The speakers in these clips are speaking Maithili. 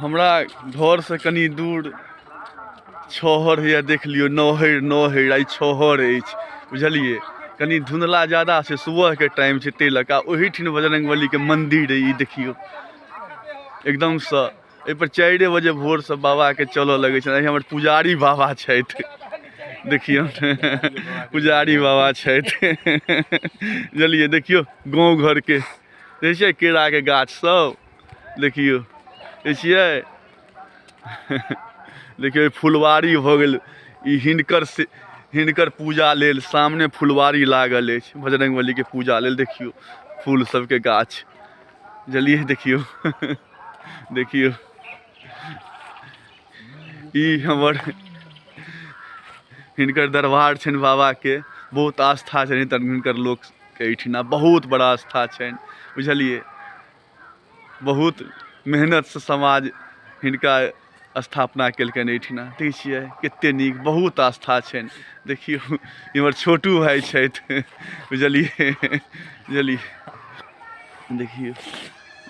हमरा घरसँ कनि दूर छहर होइए देख लियौ नहरि नहरि आ ई छहर अछि बुझलियै कनि धुँधला ज्यादा छै सुबहके टाइम छै ताहि लऽ कऽ आ ओहिठिन बजरङ्गबलीके मन्दिर अइ ई देखियौ एकदमसँ एहिपर चारिए बजे भोरसँ बाबाके चलऽ लगै छनि एहि हमर पुजारी बाबा छथि देखियौ पुजारी बाबा छथि बुझलियै देखियौ गाँव घरके देखै छियै केराके गाछ सब देखियौ देखै छियै देखियौ ई फुलवारी भऽ गेल ई हिनकर से हिनकर पूजा लेल सामने फुलवारी लागल अछि बजरङ्गबलीके पूजा लेल देखियौ फूल सबके गाछ बुझलियै देखियौ देखियौ ई हमर हिनकर दरबार छनि बाबाके बहुत आस्था छनि हिनकर लोकके एहिठिना बहुत बड़ा आस्था छनि बुझलियै बहुत मेहनतसँ समाज हिनका स्थापना केलकनि एहिठिना देखै छियै कते नीक बहुत आस्था छनि देखियौ इमहर छोटू भाय छथि बुझलियै बुझलियै देखियौ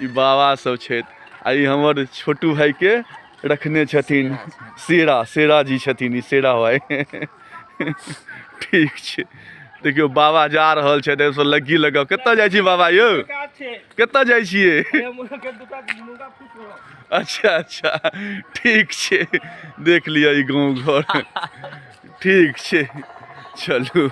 ई बाबा सब छथि आ ई हमर छोटू भाइके रखने छथिन शेरा शेरा जी छथिन ई शेरा भाइ ठीक छै देखियौ बाबा जा रहल छथि एहिसँ लग्गी लगाउ कतऽ जाइ छी बाबा यौ कतऽ जाइ छियै अच्छा अच्छा ठीक छै देख लिअ ई गाँव घर ठीक छै चलू।